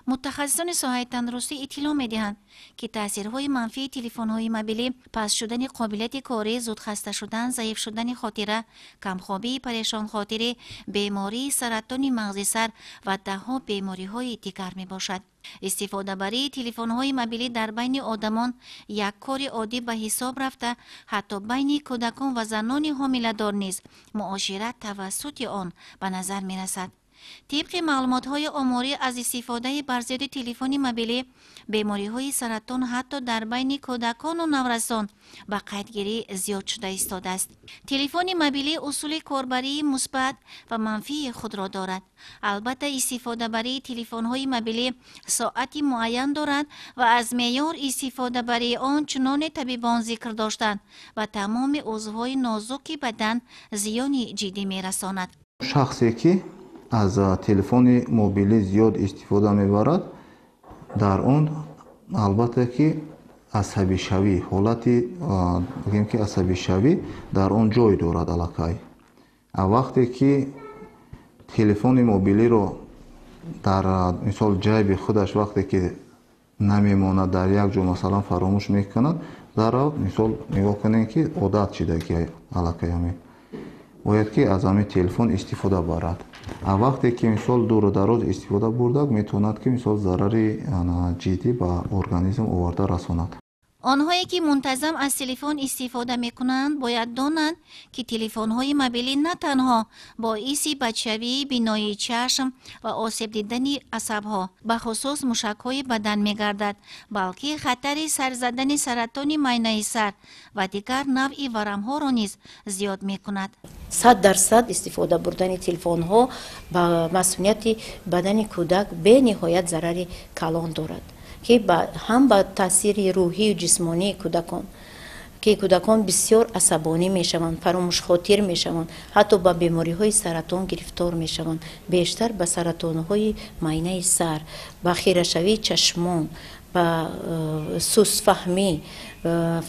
Мутахассисони соҳаи тандурустӣ иттилоъ медиҳанд, ки таъсирҳои манфии телефонҳои мобилӣ паст шудани қобилияти корӣ, зуд хаста шудан, заиф шудани хотира, камхобии парешонхотирӣ, бемории саратони мағзи сар ва даҳҳо бемориҳои дигар мебошад. Истифодабарии телефонҳои мобилӣ дар байни одамон як кори оддӣ ба ҳисоб рафта, ҳатто байни кӯдакон ва занони ҳомиладор низ муошират тавассути он ба назар мерасад. Тибқи маълумотҳои оморӣ, аз истифодаи барзиёди телефони мобилӣ бемориҳои саратон ҳатто дар байни кӯдакону наврасон ба қайдгирӣ зиёд шуда истодааст. Телефони мобилӣ усули корбарии мусбат ва манфии худро дорад. Албатта, истифодабарии телефонҳои мобилӣ соати муайян дорад ва аз меъёр истифодабарии он, чуноне табибон зикр доштанд, ба тамоми узвҳои нозуки бадан зиёни ҷиддӣ мерасонад. Шахсе ки аз телефони мобилӣ зиёд истифода мебарад, дар он албатта ки асабишавӣ, ҳолати бигем ки асабишавӣ дар он ҷой дорад аллакай. Вақте ки телефони мобилиро дар мисол ҷайби худаш вақте ки намемонад, дар як ҷо масалан фаромӯш мекунад, дарав мисол нигоҳ кунем ки одат шидаги аллакай, ҳамин бояд ки аз ҳамин телефон истифода барад. Вақте ки мисол дуру дароз истифода бурдак, метавонад ки мисол зарари ҷиддӣ ба организм оварда расонад. Онҳое ки мунтазам аз телефон истифода мекунанд, бояд донанд, ки телефонҳои мобилӣ на танҳо боиси бадшавии биноии чашм ва осеб дидани асабҳо, бахусус мушакҳои бадан мегардад, балки хатари сар задани саратони майнаи сар ва дигар навъи варамҳоро низ зиёд мекунад. 100% истифода бурдани телефонҳо ба масунияти бадани кӯдак бениҳоят зарари калон дорад, ки ҳам ба таъсири рӯҳию ҷисмонии кӯдакон, ки кӯдакон бисёр асабонӣ мешаванд, фаромӯшхотир мешаванд, ҳатто ба бемориҳои саратон гирифтор мешаванд, бештар ба саратонҳои майнаи сар, ба хирашавии чашмон, ба сустфаҳмӣ,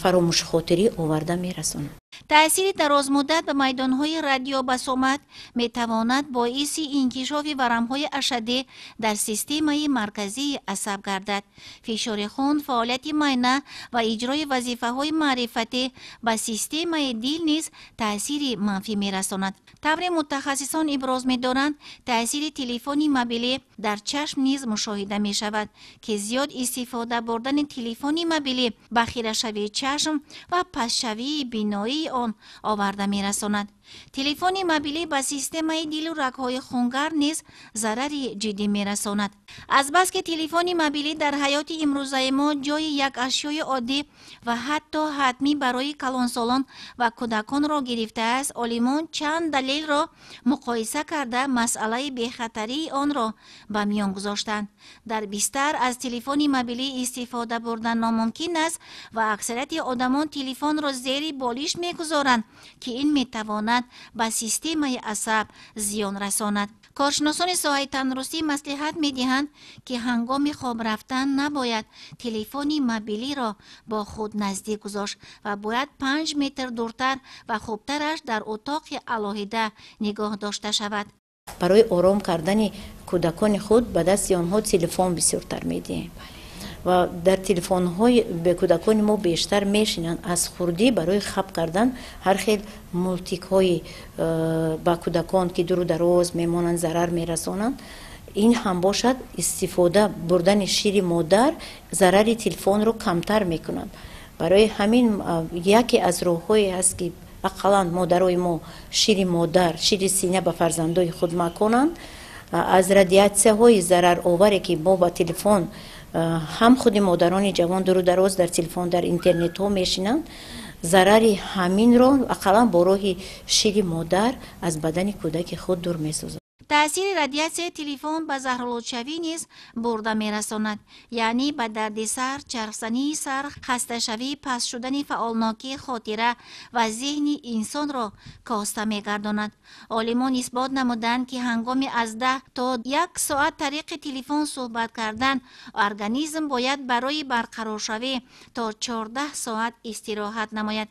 фаромӯшхотирӣ оварда мерасонад. Таъсири дарозмуддат ба майдонҳои радиобасомат метавонад боиси инкишофи варамҳои ашаддӣ дар системаи марказии асаб гардад. Фишори хун, фаъолияти майна ва иҷрои вазифаҳои маърифатӣ, ба системаи дил низ таъсири манфӣ мерасонад. Тавре мутахассисон иброз медоранд, таъсири телефони мобилӣ дар чашм низ мушоҳида мешавад, ки зиёд истифода бурдани телефони мобилӣ ба хирашавии чашм ва пастшавии биноии он оварда мерасонад. Телефони мобилӣ ба системаи дилу рагҳои хунгар низ зарари ҷиддӣ мерасонад. Азбаски телефони мобилӣ дар ҳаёти имрӯзаи мо ҷои як ашёи оддӣ ва ҳатто ҳатмӣ барои калонсолон ва кӯдаконро гирифтааст, олимон чанд далелро муқоиса карда, масъалаи бехатарии онро ба миён гузоштанд. Дар бистар аз телефони мобилӣ истифода бурдан номумкин аст ва аксарияти одамон телефонро зери болиш мегузоранд, ки ин метавонад ба системаи асаб зиён расонад. Коршиносони соҳаи тандурустӣ маслиҳат медиҳанд, ки ҳангоми хоб рафтан набояд телефони мобилиро бо худ наздик гузошт ва бояд 5 метр дуртар ва хубтараш дар утоқи алоҳида нигоҳ дошта шавад. Барои ором кардани кӯдакони худ ба дасти онҳо телефон бисёртар медиҳем ва дар телефонҳои кӯдакони мо бештар мешинанд. Аз хурдӣ барои хаб кардан ҳар хел мултикҳои ба кӯдакон, ки дуру дароз мемонанд, зарар мерасонанд. Ин ҳам бошад, истифода бурдани шири модар зарари телефонро камтар мекунад. Барои ҳамин яке аз роҳҳое ҳаст, ки ақаллан модарои мо шири модар, шири сина ба фарзандои худ маконанд. Аз радиатсияҳои зарароваре, ки мо ба телефон, ҳам худи модарони ҷавон дуру дароз дар телефон, дар интернетҳо мешинанд, зарари ҳаминро ақаллан бо роҳи шири модар аз бадани кӯдаки худ дур месозад. Таъсири радиатсияи телефон ба заҳролудшавӣ низ бурда мерасонад, яъне ба дарди сар, чархзании сар, хасташавӣ, паст шудани фаъолнокии хотира ва зеҳни инсонро коста мегардонад. Олимон исбот намуданд, ки ҳангоми аз 10 то 1 соат тариқи телефон суҳбат кардан, организм бояд барои барқароршавӣ то 14 соат истироҳат намояд.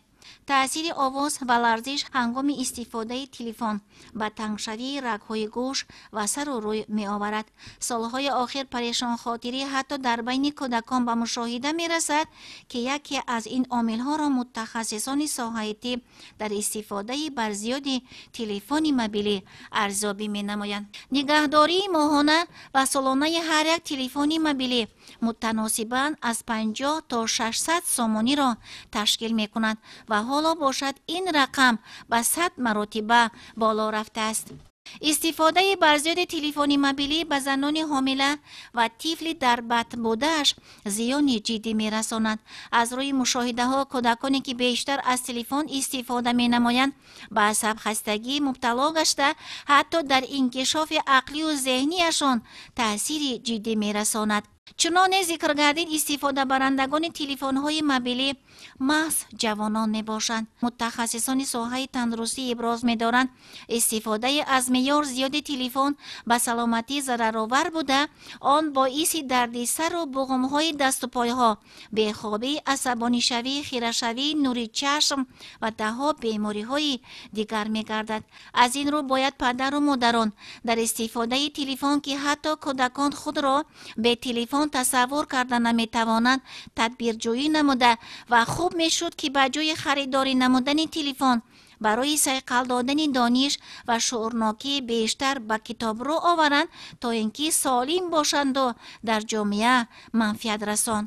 Таъсири овоз ва ларзиш ҳангоми истифодаи телефон ба тангшавии рагҳои гӯш ва сару рӯй меоварад. Солҳои охир парешонхотирӣ ҳатто дар байни кӯдакон ба мушоҳида мерасад, ки яке аз ин омилҳоро мутахассисони соҳаи тиб дар истифодаи барзиёди телефони мобилӣ арзёбӣ менамоянд. Нигаҳдории моҳона ва солонаи ҳар як телефони мобилӣ мутаносибан аз 50 то 600 сомониро ташкил мекунад ва ҳоло бошад ин рақам ба 100 маротиба боло рафтааст. Истифодаи барзиёди телефони мобилӣ ба занони ҳомила ва тифли дар батн будааш зиёни ҷиддӣ мерасонад. Аз рӯи мушоҳидаҳо, кӯдаконе ки бештар аз телефон истифода менамоянд, ба асабхастагӣ мубтало гашта, ҳатто дар инкишофи ақлию зеҳнияшон таъсири ҷиддӣ мерасонад. Чуноне зикр гардид, истифодабарандагони телефонҳои мобилӣ маҳз ҷавонон мебошанд. Мутахассисони соҳаи тандурустӣ иброз медоранд, истифодаи аз меъёр зиёди телефон ба саломатӣ зараровар буда, он боиси дарди сару буғумҳои дасту пойҳо, бехобӣ, асабонишавӣ, хирашавии нури чашм ва даҳҳо бемориҳои дигар мегардад. Аз ин рӯ бояд падару модарон дар истифодаи телефон, ки ҳатто кӯдакон худро бе телефон тасаввур карда наметавонанд, тадбирҷӯӣ намуда ва хуб мешуд, ки ба ҷои харидорӣ намудани телефон барои сайқал додани дониш ва шуурнокӣ бештар ба китоб рӯ оваранд, то ин ки солим бошанду дар ҷомеа манфиатрасон.